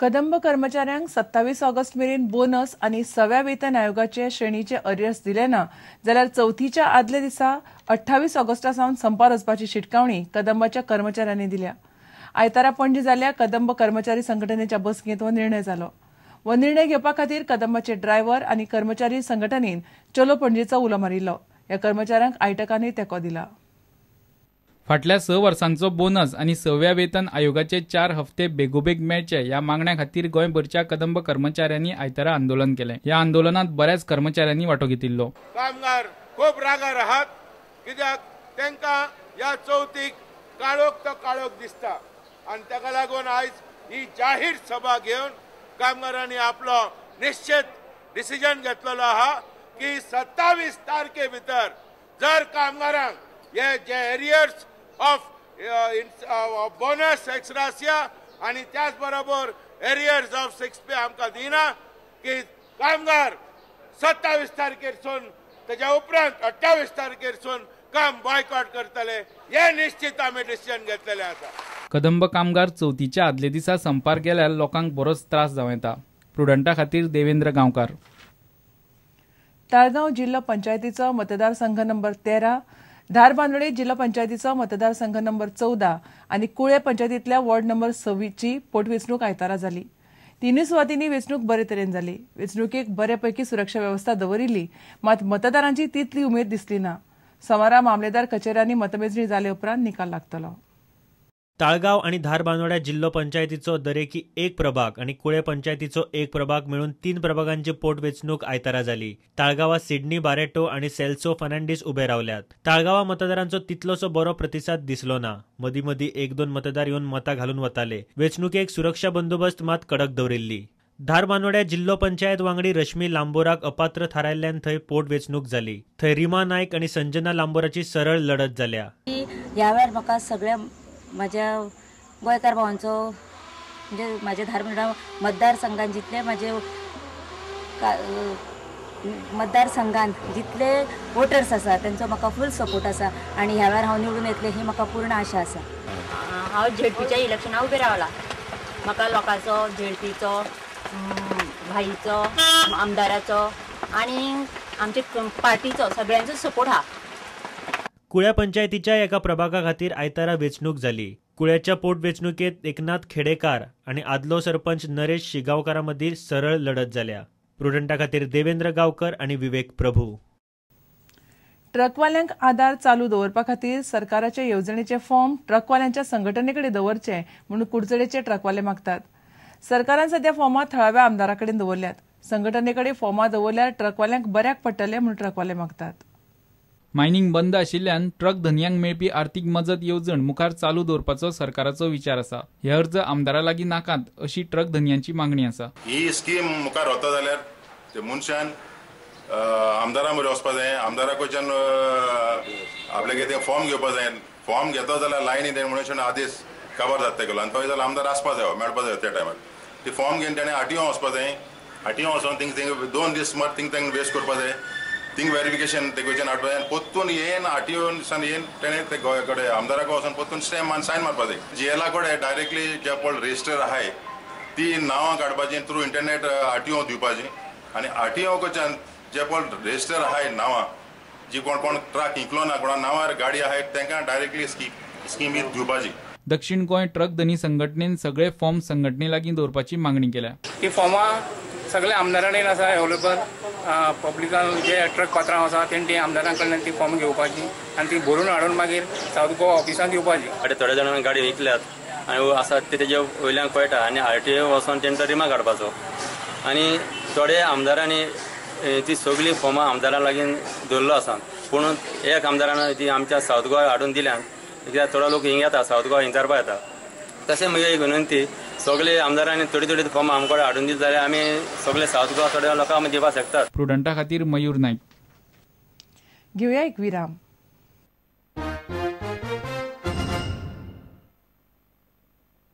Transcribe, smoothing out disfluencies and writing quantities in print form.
कदंब कर्मचाऱ्यांक 27 ऑगस्ट मेरेन बोनस आनी 6व्या वेतन आयोगाचे श्रेणीचे अरियर्स दिले ना जाल्यार चवथीच्या आदल्या दिसा 28 ऑगस्टा सावन संपार वचपाची शिटकावणी कदंबाच्या कर्मचाऱ्यांनी दिल्या. आयतारा पणजे जाल्ल्या कदंब कर्मचारी संघटनेच्या बसकेंत हो निर्णय जालो. हो निर्णय घेवपा खातीर कदंबाचे ड्रायव्हर आनी कर्मचारी संघटनेन चलो पणजेचो उलो मारिल्लो. ह्या कर्मचाऱ्यांक आयटकांनी तेंको दिला. फाटल्या 6 वर्सांचो बोनस आनी 6व्या वेतन आयोगाचे 4 हफ्ते बेगोबेग मेळचे ह्या मागण्या खातीर गोंयभरच्या कदंब कर्मचाऱ्यांनी आयतारा आंदोलन केलें. ह्या आंदोलनात बऱ्याच कर्मचाऱ्यांनी वांटो घेतिल्लो. कामगार खूब रागार आहात कित्याक तांकां ह्या चवथीक काळोख तो काळोख दिसता आनी ताका लागून आयज ही जाहीर सभा घेवन कामगारांनी आपलो निश्चित डिसिजन घेतलेलो आहा की 27 तारखे भितर जर कामगारांक हे जे एरियर्स ऑफ बोनस एक्सरासिया आनी त्याच बरोबर एरियर्स ऑफ 6 पे आमकां दिना की कामगार 27 तारखेरसून तेज्या उपरांत 28 तारखेरसून काम बॉयकॉट करतले हे निश्चित आमी डिसिजन घेतलेले आसा. कदंब कामगार चवथीच्या आदले दिसा संपार गेल्यार लोकांक बरोच त्रास जावं येता. प्रुडंटा खातीर देवेंद्र गांवकार. ताळगांव जिल्हो पंचायतीचो मतदारसंघ नंबर 13, धारबांदोडे जिल्हो पंचायतीचो मतदारसंघ नंबर 14 आनी कुळे पंचायतींतल्या वॉर्ड नंबर 26ची पोटवेंचणूक आयतारा जाली. तिनूय सुवातींनी वेंचणूक बरे तरेन जाली. वेंचणुकेक बऱ्यापैकी सुरक्षा वेवस्था दवरिल्ली, मात मतदारांची तितली उमेद दिसली ना. सोमारा मामलेदार कचेऱ्यांनी मतमेजणी जाले उपरांत निकाल लागतलो. ताळगांव आनी धारबांदोड्या जिल्हो पंचायतीचो दरेकी 1 प्रभाग आनी कुळे पंचायतीचो 1 प्रभाग मेळून 3 प्रभागांची पोटवेंचणूक आयतारा जाली. ताळगांवा सिडनी बारेटो आनी सेल्सो फर्नांडीस उबे रावल्यात. ताळगांवा मतदारांचो तितलोसो बरो प्रतिसाद दिसलो ना. मदीं मदीं 1-2 मतदार येवन मतां घालून वताले. वेंचणुकेक सुरक्षा बंदोबस्त मात कडक दवरिल्ली. धारबांदोड्या जिल्हो पंचायत वांगडी रश्मी लांबोराक अपात्र थारायल्ल्यान थंय पोटवेंचणूक जाली. थंय रिमा नायक आनी संजना लांबोराची सरळ लढत जाल्या. ह्या वेळार म्हाका सगळ्या माझ्या गोंयकार भावांचो म्हणजे माझ्या धारबांदोडा मतदारसंघात जितले माझे मतदारसंघात जितले वोटर्स आसा तेंचो म्हाका फूल सपोर्ट आसा आनी ह्या वेळार हांव निवडून येतलें ही म्हाका पूर्ण आशा आसा. हांव झेडपीच्या इलेक्शनाक उबें रावलां. म्हाका लोकांचो, झेडपीचो, भाईचो, आमदाराचो आनी आमचे पार्टीचो सगळ्यांचो सपोर्ट आहा. कुळ्या पंचायतीच्या एका प्रभागा खातीर आयतारा वेंचणूक जाली. कुळ्याच्या पोटवेंचणुकेत एकनाथ खेडेकार आनी आदलो सरपंच नरेश शिगांवकारा मदीं सरळ लढत जाल्या. प्रुडंटा खातीर देवेंद्र गांवकर आनी विवेक प्रभू. ट्रकवाल्यांक आदार चालू दवरपा खातीर सरकाराचे येवजणेचे फॉर्म ट्रकवाल्यांच्या संघटनेकडे दवरचे म्हणून कुडचडेचे ट्रकवाले मागतात. सरकारान सध्या फॉर्मां थळाव्या आमदारा कडेन दवरल्यात. संघटनेकडे फॉर्मां दवरल्यार ट्रकवाल्यांक बऱ्याक पडटले म्हणून ट्रकवाले मागतात. मायनिंग बंद आशिल्ल्यान ट्रक धनयांक मेळपी आर्थिक मजत येवजण मुखार चालू दवरपाचो सरकाराचो विचार आसा. हे अर्ज आमदारा लागीं नाकात अशी ट्रक धनयांची मागणी आसा. ही स्कीम मुखार वता जाल्यार ते मनशान आमदारा मरेन वचपा जाय, आमदारा कडच्यान आपल्याक ते फॉर्म घेवपा जाय. फॉर्म घेता जाल्यार लायनी तेणें मनशान आदेश काबार जाता तेगेलो आनी थंय जाल्यार आमदार आसपा जाय, मेळपा जाय त्या टायमार. ते फॉर्म घेवन तेणें आरटीओ वचपा जाय. आरटीओ वचोन थिंग थिंग 2 दीस सुमार थिंग तांकां वेस्ट करपा जाय. थिंग वेरिफिकेशन ते क्वेश्चन हाडपा जाय. परतून येन आरटीओ येन तेणें ते गोंया कडेन आमदारा कडेन वचोन परतून स्टॅम्प आनी सायन मारपा जाय. जीएला कडेन डायरेक्टली जे पळय रजिस्टर आहाय ती नांवां काडपाची थ्रू इंटरनेट आरटीओ दिवपाची आनी आरटीओ कडच्यान जे पळय रजिस्टर आहाय नांवां जी कोण कोण ट्रक इंकलो ना कोणा नांवार गाडी आहाय तांकां डायरेक्टली स्कीम दिवपाची. दक्षिण गोंय ट्रक धनी संघटनेन सगळे फॉर्म संघटने लागीं दवरपाची मागणी केल्या. ती फॉर्मां सगळे आमदारांनी आसा अवेलेबल. पब्लिकान जे ट्रक पात्रांव आसा तेणी ती आमदारां कडल्यान ती फॉर्म घेवपाची आनी ती भरून हाडून मागीर सावथ गोवा ऑफिसांत दिवपाची. थोड्या जाणांनी गाडी विकल्यात आनी आसा ते तेजे वयल्यान कळटा आनी आरटीओ वचोन तेंचो रिमार्क काडपाचो आनी थोडे आमदारांनी ती सगळीं फॉर्मां आमदारां लागीं दवरलो आसा. पूण एक आमदारान ती आमच्या सावथ गोवा हाडून दिल्यान कित्याक थोडो लोक हिंग येता सावथ गोवा हिंग येता. तशें म्हजी एक विनंती, सगळे आमदारांनी थोडी थोडी फॉर्मां आमकां हाडून दिली जाल्यार आमी सगळे सावथ गोवा थोड्या लोकांक आमी दिवपाक शकतात. प्रुडंटा खातीर मयूर नायक. घेवया एक विराम.